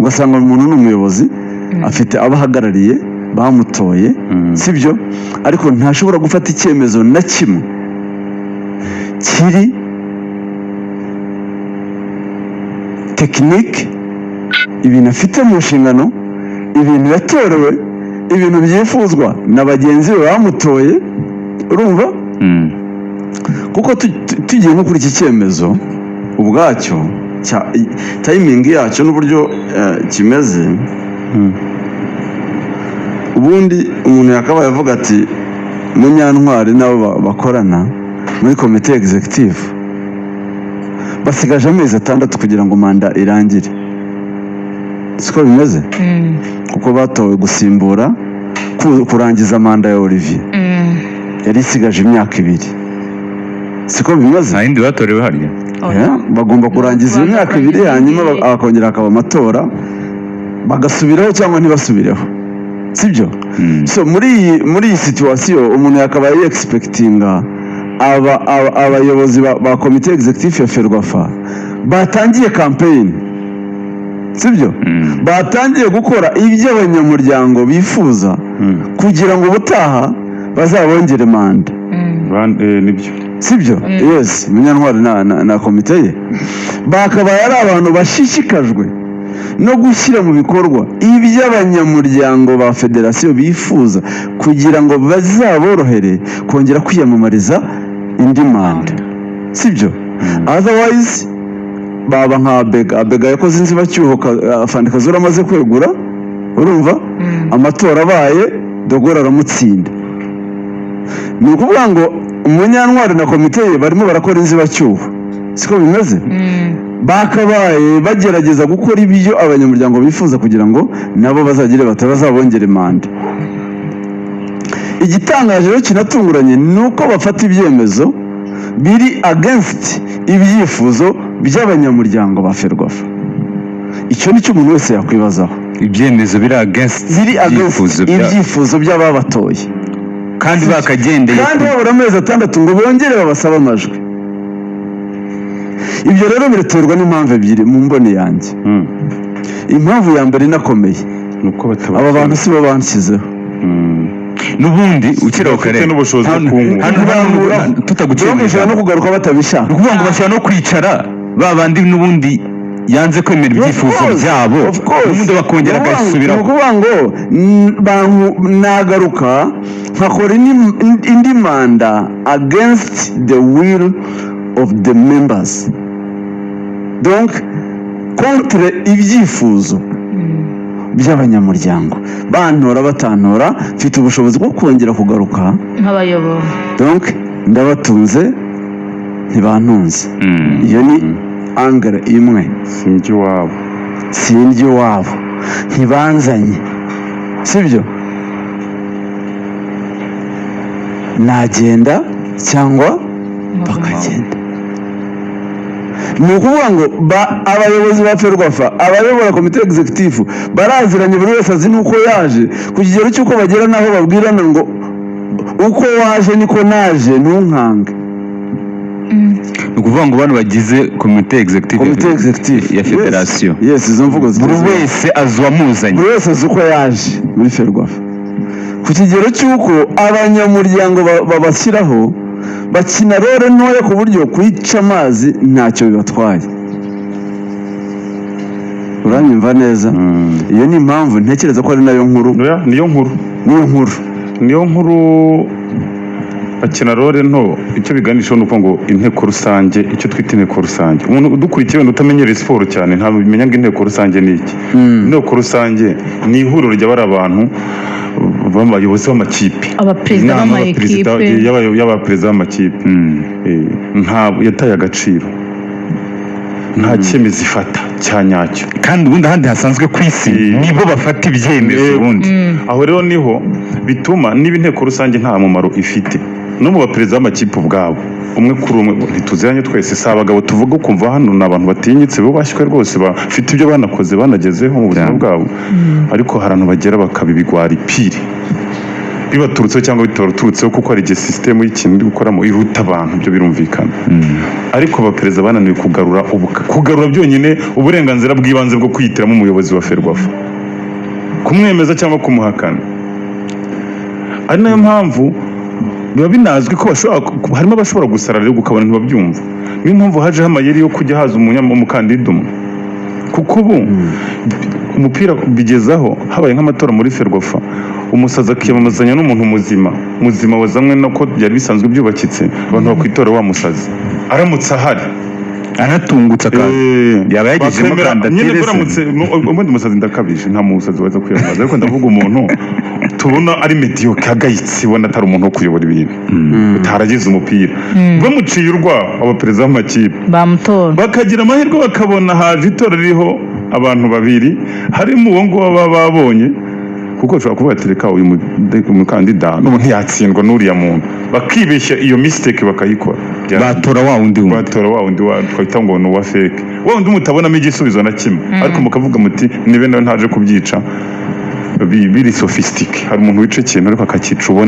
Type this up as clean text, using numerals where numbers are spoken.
Ugasanga umuntu ni umuyobozi, afite abo ahagarariye bamutoye, sibyo? Ariko ntashobora gufata icyemezo na kimwe kiri technique, ibintu afite mu nshingano, ibintu yatorewe, ibintu byifuzwa na bagenzi be bamutoye, urumva? Kuko tugiye nko kuri iki cyemezo ubwacyo, timing yacyo n'uburyo kimeze, ubundi umuntu yakabaye avuga ati Munyantwari n'abo bakorana muri komite executive basigaje amezi 6 kugira ngo manda irangire, siko bimeze? Kuko batowe gusimbura kurangiza manda ya Olivier, yari isigaje imyaka 2, siko bimeze? Nta yindi batorewe harya? Bagomba kurangiza iyo Kubanza myaka 2, kurangiza hanyuma indi. Hakongera hakaba amatora, bagasubiraho cyangwa ntibasubireho, sibyo? So muri iyi situation umuntu yakabaye yexpectinga abayobozi ba komite executive ya Ferwafa batangiye campaign, sibyo? Batangiye gukora ibyo abanyamuryango bifuza kugira ngo ubutaha bazabongere manda. Nibyo. Sibyo? Yes, Munyantwari na komite ye bakabaye ari abantu bashishikajwe no gushyira mu bikorwa ibyo abanyamuryango ba federasiyo bifuza kugira ngo bazaborohere kongera kwiyamamariza indi manda, sibyo? Otherwise baba nka Abega. Abega yakoze inzibacyuho, Afande Kazura amaze kwegura, urumva? Amatora abaye, Dogora aramutsinda. Ni ukuvuga ngo Umunyantwari na komite ye barimo barakora inzibacyuho, siko bimeze? Bakabaye bagerageza gukora ibyo abanyamuryango bifuza kugira ngo nabo bazagire batazabongere manda. Igitangaje rero kinatunguranye ni uko bafata ibyemezo biri against ibyifuzo by'abanyamuryango ba Ferwafa. Icyo ni cyo umuntu wese yakwibazaho. Ibyemezo biri against biri against ibyifuzo ibyifuzo by'ababatoye. Kandi bakagendeye kandi babura amezi 6 ngo bongere babasabe amajwi. Ibyo rero biraterwa n'impamvu ebyiri mu mboni yanjye. Impamvu ya mbere inakomeye, Ni uko batabasha. aba bantu si bo banshyizeho. N'ubundi ukiri aho Bafite kare n'ubushobozi bwo kunkura. Hano tutaguciye Donc mu ishobora ijambo. no kugaruka batabishaka. Ni ukuvuga ngo bashobora no kwicara ba bandi n'ubundi yanze kwemera ibyifuzo byabo, Of course. n'ubundi bakongera Ni agasubiraho. ukuvuga ngo nagaruka nkakora indi manda against the will of the members, donc contre ibyifuzo by'abanyamuryango, bantora batantora, mfite ubushobozi bwo kongera kugaruka nk'abayobozi. Donc ndabatunze, ntibantunze. Iyo ni angle imwe. Sinjye iwabo. Sindya iwabo, ntibanzanye, sibyo? Nagenda cyangwa bakagenda. Ni ukuvuga ngo abayobozi ba Ferwafa, abayobora komite executive baraziranye, buri wese azi n'uko yaje, ku kigero cy'uko bagera n'aho babwirana ngo uko waje niko naje, ntunkange. Ni ukuvuga ngo bano bagize komite executive Komite executive ya federasiyo, Yes, izo mvugo buri zigezweho. wese azi uwamuzanye. Buri wese azi uko yaje muri Ferwafa, ku kigero cy'uko abanyamuryango babashyiraho bakina role ntoya, ku buryo kuyica amazi ntacyo bibatwaye. Uranyumva neza? Iyo ni impamvu ntekereza ko ari nayo nkuru. Oya, niyo nkuru. Niyo nkuru. Niyo nkuru. Bakina role nto. Icyo biganishaho ni uko ngo inteko rusange, icyo twita inteko rusange, umuntu udukurikiye wenda utamenyereye siporo cyane ntabwo bimenya ngo inteko rusange ni iki. Inteko rusange ni ihuriro ry'abari abantu b'abayobozi b'amakipe. Abaperezida Inama b'amakipe. y'abaperezida b'amakipe. Ntabwo yataye agaciro, nta cyemezo ifata cya nyacyo. Kandi ubundi ahandi hasanzwe ku isi nibo bafata ibyemezo ubundi. Aho rero niho bituma niba inteko rusange nta mumaro ifite, no mu baperezida b'amakipe ubwabo, umwe kuri umwe ntituziranye twese, si abagabo tuvuga ukumva hano ni abantu batinyitse, bubashywe rwose, bafite ibyo banakoze banagezeho mu buzima bwabo, ariko hari ahantu bagera bakaba ibigwari pire. Bibaturutseho cyangwa bitabaturutseho, kuko hari igihe sisitemu y'ikintu uri gukoramo iruta abantu, ibyo birumvikana. Ariko abaperezida bananiwe kugarura byonyine uburenganzira bw'ibanze bwo kwihitiramo umuyobozi wa FERWAFA, kumwemeza cyangwa kumuhakana. Ari nayo mpamvu biba binazwi ko bashobora, harimo abashobora gusara rero, ukabona ntibabyumva. Niyo mpamvu hajeho amayeri yo kujya haza umukandida umwe, kuko ubu umupira bigezaho habaye nk'amatora muri FERWAFA, umusazi akiyamamazanya n'umuntu muzima muzima wazanywe nuko byari bisanzwe byubakitse, abantu bakwitora wa musazi aramutse ahari. Anatungutse akaza. Yaba yagejejemo kandidatire nyine se? Baramutse ubundi musazi, ndakabije, nta musazi waza kwiyamamaza, ariko ndavuga umuntu tubona ari médiocre, agayitse, ubona atari umuntu wo kuyobora ibintu, utaragize umupira, bamuciye urwaho abaperezida b'amakipe bamutora. Bakagira amahirwe bakabona haje itora ririho abantu babiri, harimo uwo nguwo baba babonye, kuko bashobora kuvuga ati: "Reka uyu mukandida n'ubu ntiyatsindwa n'uriya muntu." Bakibeshya, iyo mistake bakayikora. Batora wa wundi wundi. Batora wa wundi wa twita ngo ni uwa fake, wa wundi mutabonamo igisubizo na kimwe, ariko mukavuga muti: "Nibe nawe ntaje kubyica." Biri sophistiqué. Hari umuntu wica ikintu ariko akakica ubona.